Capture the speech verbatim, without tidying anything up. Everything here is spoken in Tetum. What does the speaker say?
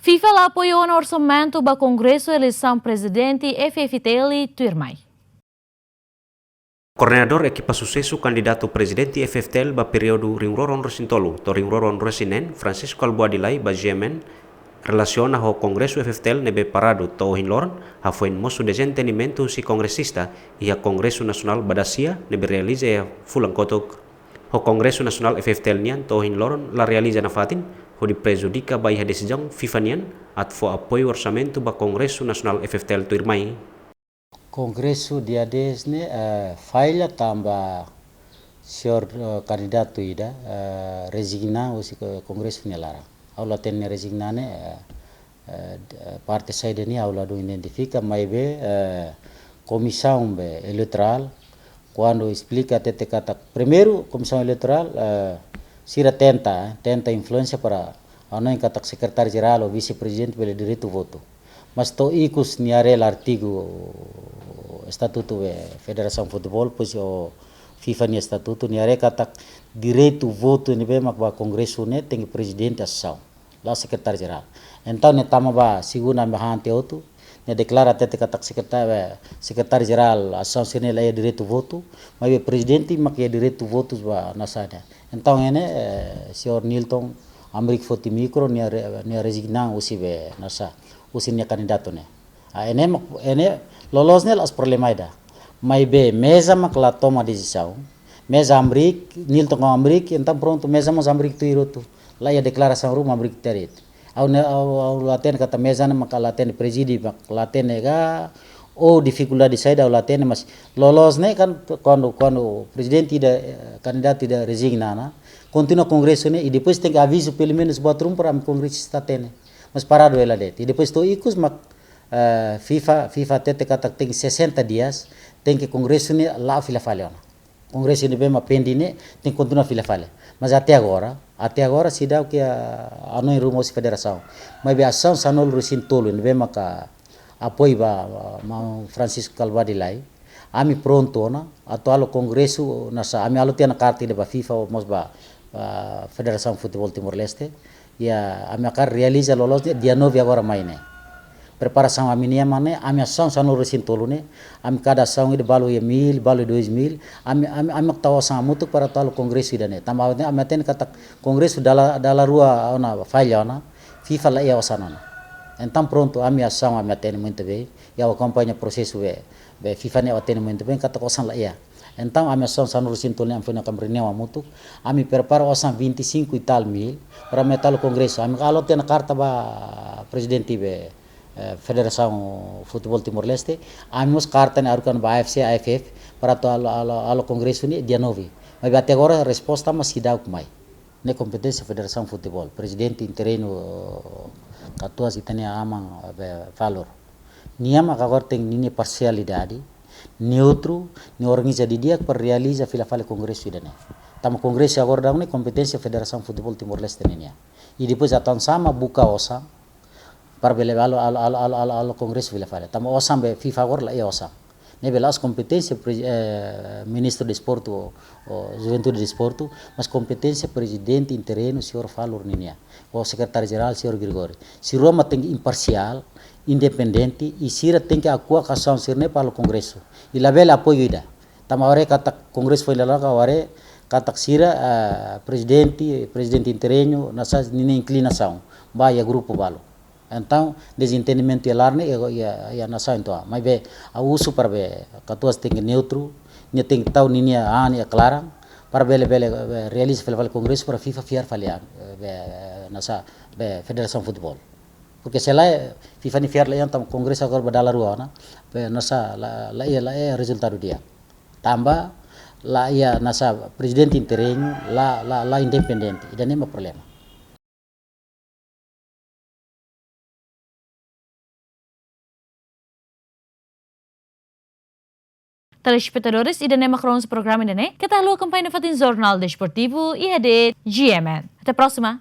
FIFA la apoiu ona orsamentu ba Kongresu Eleisaun Prezidente F F T L tuirmai. Koordenadór ekipa susesu kandidatu prezidente F F T L ba períodu rihun rua ruanulu-resin-tolu to'o rihun rua ruanulu-resin-neen, Francisco Albuady Lay, ba G M N, relasiona ho Kongresu F F T L ne'ebé paradu to'o ohin loron, hafoin mosu dezentendimentu husi kongresista iha Kongresu Nasionál ba dasia ne'ebé realiza iha fulan kotuk. Ho Kongresu Nasionál F F T L nian to'o ohin loron la realiza nafatin, hodi prejudika ba iha desizaun FIFA nian atu fó apoiu orsamentu ba Kongresu Nasionál F F T L tuirmai. Kongresu dia dez ne'e, eh, falla tanba señór, eh, kandidatu ida, eh, rezigna husi ko-, Kongresu nia laran. Ha'u la hatene rezigna ne'e, eh, eh, d-, eh, parte saida ne'e ha'u ladún identifika, maibé, eh, Komisaun be Eleitorál, kuandu esplika hatete katak, primeiru, Komisaun Eleitorál, eh, sira tenta, eh, tenta influénsia para hanoin katak sekretáriu-jerál ou vise-prezidente bele direitu votu. Mas to'o ikus nia haree iha artigu estatutu be Federasaun Futeból, pois, ou FIFA nia estatutu, nia haree katak direitu votu ne'ebé mak ba Kongresu ne'e tenke prezidente asosiasaun, la'ós sekretáriu-jerál. Entaun, nia tama ba segunda, ami han tiha hotu, nia deklara hatete katak sekretá-, eh, sekretáriu-jerál asosiasaun sira-ne'e la iha direitu votu, maibé prezidente mak iha direitu votu ba nasaun ne'e. Entaun, ne'e, eh, señór Nilton Amrik foti mikro, nia re-, nia rezigna husi be nasaun, husi nia kandidatu ne'e. Ah, ne'e mak, ne'e loloos ne'e la'ós problema ida. Maibé meza mak la toma desizaun. Meza Amrik, Nilton ho Amrik, entaun prontu, meza mós Amrik tuir hotu. La iha deklarasaun ruma Amrik teret. Ha'u ne'e, ha'u, ha'u la hatene katak meza ne'e mak la hatene, prezide mak la hatene ka, ou difikuldade saida ha'u la hatene, mas loloos ne'e kan, kuandu, kuandu prezidente ida, eh, kandidatu ida rezigna ona, kontinua Kongresu ne'e, i depois tenke avizu pelumenus buat ruma para ami kongresista hatene. Mas paradu hela de'it. I depois to'o ikus mak, eh, FIFA, FIFA hatete katak tenke sesenta dias, tenke Kongresu ne'e la'o fila fali ona. Kongresu ne'ebé mak pending ne'e tenke kontinua fila fali. Mas até agora, até agora seidauk iha hanoin ruma husi federasaun. Maibé asosiasaun sanulu-resin-tolu ne'ebé maka apoiu ba, ba maun Francisco Albuady Lay, ami prontu ona atu halo kongresu nasaun, ami halo tiha ona karta ida ba FIFA, mós ba, ba Federasaun Futeból Timor-Leste. Iha, ami hakarak realiza loloos ne'e dia nove agora mai ne'e. Preparasaun ami-nian mak ne'e, ami asosiasaun sanulu-resin-tolu ne'e, ami kada asosiasaun ida balu iha mil, balu dois mil, ami, ami, ami mak tau osan hamutuk para atu halo kongresu ida-ne'e. Tanba ami hatene katak kongresu dala, dala rua ona falla ona, FIFA la iha osan ona. Entaun prontu, ami asosiasaun ami hatene muito bem, i ha'u akompaña prosesu be, be FIFA ne'e ha'u hatene muito bem, katak osan la iha. Entaun, ami asosiasaun sanulu-resin-tolu ne'e ami foin hakat reuniaun hamutuk. Ami prepara osan vinte e cinco e tal mil para ami atu halo kongresu. Ami halo tiha ona karta ba prezidente be, eh, Federasaun Futeból Timor-Leste. Ami mós karta ne'e haruka ona ba A F C, A F F para atu halo, halo, halo kongresu ne'e dia nove. Maibé até agora resposta mak seidauk mai. Ne'e kompeténsia Federasaun Futeból, prezidente interinu, katuas ita-nia aman, eh, be, Valor. Nia mak agora tenke ninia parsialidade, neutru, nia organiza didi'ak para realiza fila fali kongresu ida-ne'e. Tanba kongresu agora daudaun ne'e kompeténsia Federasaun Futeból Timor-Leste nian. I depois atu hanesan mak buka osan, para bele halo, halo, halo kongresu fila fali. Tanba osan be FIFA agora la iha osan. Ne'ebé la'ós kompeténsia pre-, eh, Ministru Desportu ou, ou Juventude e Desportu, mas kompeténsia prezidente interinu, señór Valor nian. Ho sekretáriu-jerál, señór Gregório. Sira rua mak tenke imparsiál, independente, i sira tenke akua asosiasaun sira-ne'e para halo kongresu. I labele apoiu ida. Tanba ha'u haree katak kongresu foin lalaka, ha'u haree katak sira, eh, prezidente, prezidente interinu, nasaun ninia inklinasaun ba iha grupu balu. Entaun, dezentendimentu iha laran ne'e, iha, iha, iha nasaun entaun. Maibé, ha'u husu para be, katuas tenke neutru, nia tenke tau ninia an iha klaran, para bele, bele, be, realiza fila fali kongresu para FIFA fiar fali an, be, nasaun, be, Federasaun Futeból. Porke se lae, FIFA nia fiar la iha entaun kongresu agora ba dala rua ona, be, nasaun, la, la iha, la iha rezultadu di'ak. Tanba, la iha nasaun, prezidente interinu, la, la, la independente. Ida-ne'e mak problema. Telespetadores, ida-ne'e mak rona husi programa ida-ne'e, keta haluha akompaña nafatin Jornál Desportivu iha de'it G M N. Até próxima.